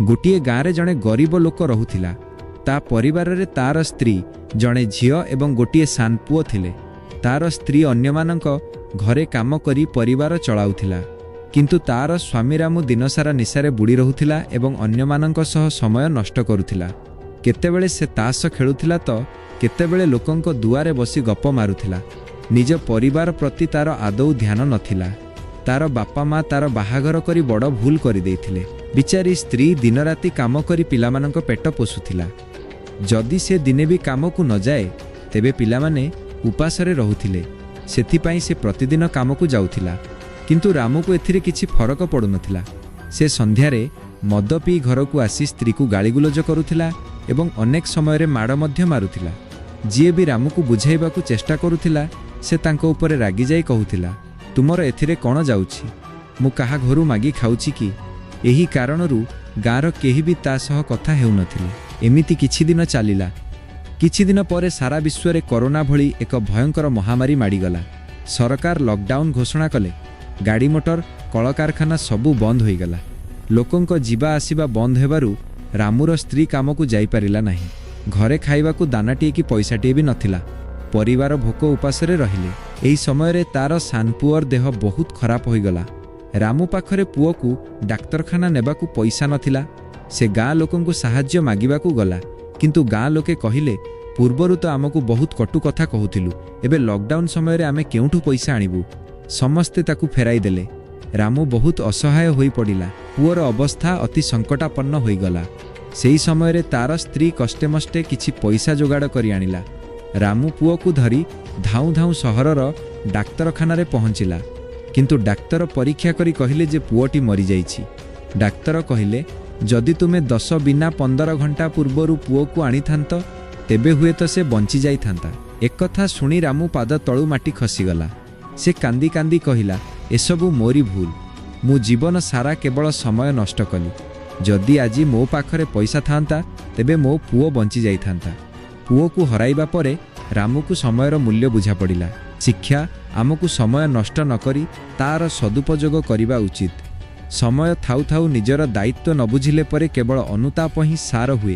ଗୋଟିଏ ଗାଁରେ ଜଣେ ଗରିବ ଲୋକ ରହୁଥିଲା। ତା ପରିବାରରେ ତାର ସ୍ତ୍ରୀ, ଜଣେ ଝିଅ ଏବଂ ଗୋଟିଏ ସାନପୁଅ ଥିଲେ। ତାର ସ୍ତ୍ରୀ ଅନ୍ୟମାନଙ୍କ ଘରେ କାମ କରି ପରିବାର ଚଳାଉଥିଲା। କିନ୍ତୁ ତାର ସ୍ୱାମୀ ରାମୁ ଦିନସାରା ନିଶାରେ ବୁଡ଼ି ରହୁଥିଲା ଏବଂ ଅନ୍ୟମାନଙ୍କ ସହ ସମୟ ନଷ୍ଟ କରୁଥିଲା। କେତେବେଳେ ସେ ତାସ ଖେଳୁଥିଲା ତ କେତେବେଳେ ଲୋକଙ୍କ ଦୁଆରେ ବସି ଗପ ମାରୁଥିଲା। ନିଜ ପରିବାର ପ୍ରତି ତାର ଆଦୌ ଧ୍ୟାନ ନଥିଲା। ତାର ବାପା ମା ତାର ବାହାଘର କରି ବଡ଼ ଭୁଲ କରିଦେଇଥିଲେ। ବିଚାରୀ ସ୍ତ୍ରୀ ଦିନରାତି କାମ କରି ପିଲାମାନଙ୍କ ପେଟ ପୋଷୁଥିଲା। ଯଦି ସେ ଦିନେ ବି କାମକୁ ନଯାଏ, ତେବେ ପିଲାମାନେ ଉପାସରେ ରହୁଥିଲେ। ସେଥିପାଇଁ ସେ ପ୍ରତିଦିନ କାମକୁ ଯାଉଥିଲା। କିନ୍ତୁ ରାମୁକୁ ଏଥିରେ କିଛି ଫରକ ପଡ଼ୁନଥିଲା। ସେ ସନ୍ଧ୍ୟାରେ ମଦ ପିଇ ଘରକୁ ଆସି ସ୍ତ୍ରୀକୁ ଗାଳିଗୁଲଜ କରୁଥିଲା ଏବଂ ଅନେକ ସମୟରେ ମାଡ଼ ମଧ୍ୟ ମାରୁଥିଲା। ଯିଏ ବି ରାମୁକୁ ବୁଝାଇବାକୁ ଚେଷ୍ଟା କରୁଥିଲା, ସେ ତାଙ୍କ ଉପରେ ରାଗିଯାଇ କହୁଥିଲା, "ତୁମର ଏଥିରେ କ'ଣ ଯାଉଛି? ମୁଁ କାହା ଘରୁ ମାଗି ଖାଉଛି କି?" ଏହି କାରଣରୁ ଗାଁର କେହି ବି ତା ସହ କଥା ହେଉନଥିଲେ। ଏମିତି କିଛି ଦିନ ଚାଲିଲା। କିଛି ଦିନ ପରେ ସାରା ବିଶ୍ୱରେ କରୋନା ଭଳି ଏକ ଭୟଙ୍କର ମହାମାରୀ ମାଡ଼ିଗଲା। ସରକାର ଲକଡାଉନ ଘୋଷଣା କଲେ। ଗାଡ଼ି ମୋଟର, କଳକାରଖାନା ସବୁ ବନ୍ଦ ହୋଇଗଲା। ଲୋକଙ୍କ ଯିବା ଆସିବା ବନ୍ଦ ହେବାରୁ ରାମୁର ସ୍ତ୍ରୀ କାମକୁ ଯାଇପାରିଲା ନାହିଁ। ଘରେ ଖାଇବାକୁ ଦାନାଟିଏ କି ପଇସାଟିଏ ବି ନଥିଲା। ପରିବାର ଭୋକ ଉପାସରେ ରହିଲେ। ଏହି ସମୟରେ ତାର ସାନପୁଅର ଦେହ ବହୁତ ଖରାପ ହୋଇଗଲା। ରାମୁ ପାଖରେ ପୁଅକୁ ଡାକ୍ତରଖାନା ନେବାକୁ ପଇସା ନଥିଲା। ସେ ଗାଁ ଲୋକଙ୍କୁ ସାହାଯ୍ୟ ମାଗିବାକୁ ଗଲା। କିନ୍ତୁ ଗାଁ ଲୋକେ କହିଲେ, "ପୂର୍ବରୁ ତ ଆମକୁ ବହୁତ କଟୁ କଥା କହୁଥିଲୁ, ଏବେ ଲକଡାଉନ ସମୟରେ ଆମେ କେଉଁଠୁ ପଇସା ଆଣିବୁ?" ସମସ୍ତେ ତାକୁ ଫେରାଇ ଦେଲେ। ରାମୁ ବହୁତ ଅସହାୟ ହୋଇପଡ଼ିଲା। ପୁଅର ଅବସ୍ଥା ଅତି ସଙ୍କଟାପନ୍ନ ହୋଇଗଲା। ସେହି ସମୟରେ ତାର ସ୍ତ୍ରୀ କଷ୍ଟେମଷ୍ଟେ କିଛି ପଇସା ଯୋଗାଡ଼ କରି ଆଣିଲା। ରାମୁ ପୁଅକୁ ଧରି ଧାଉଁ ଧାଉଁ ସହରର ଡାକ୍ତରଖାନାରେ ପହଞ୍ଚିଲା। କିନ୍ତୁ ଡାକ୍ତର ପରୀକ୍ଷା କରି କହିଲେ ଯେ ପୁଅଟି ମରିଯାଇଛି। ଡାକ୍ତର କହିଲେ, "ଯଦି ତୁମେ 10 ବିନା 15 ଘଣ୍ଟା ପୂର୍ବରୁ ପୁଅକୁ ଆଣିଥାନ୍ତ, ତେବେ ହୁଏତ ସେ ବଞ୍ଚି ଯାଇଥାନ୍ତା।" ଏକଥା ଶୁଣି ରାମୁ ପାଦ ତଳୁ ମାଟି ଖସିଗଲା। ସେ କାନ୍ଦି କାନ୍ଦି କହିଲା, "ଏସବୁ ମୋରି ଭୁଲ। ମୁଁ ଜୀବନ ସାରା କେବଳ ସମୟ ନଷ୍ଟ କଲି। ଯଦି ଆଜି ମୋ ପାଖରେ ପଇସା ଥାନ୍ତା, ତେବେ ମୋ ପୁଅ ବଞ୍ଚି ଯାଇଥାନ୍ତା।" ପୁଅକୁ ହରାଇବା ପରେ ରାମୁକୁ ସମୟର ମୂଲ୍ୟ ବୁଝାପଡ଼ିଲା। ଶିକ୍ଷା: ଆମକୁ ସମୟ ନଷ୍ଟ ନକରି ତାର ସଦୁପଯୋଗ କରିବା ଉଚିତ। ସମୟ ଥାଉ ଥାଉ ନିଜର ଦାୟିତ୍ୱ ନ ବୁଝିଲେ ପରେ କେବଳ ଅନୁତାପ ହିଁ ସାର ହୁଏ।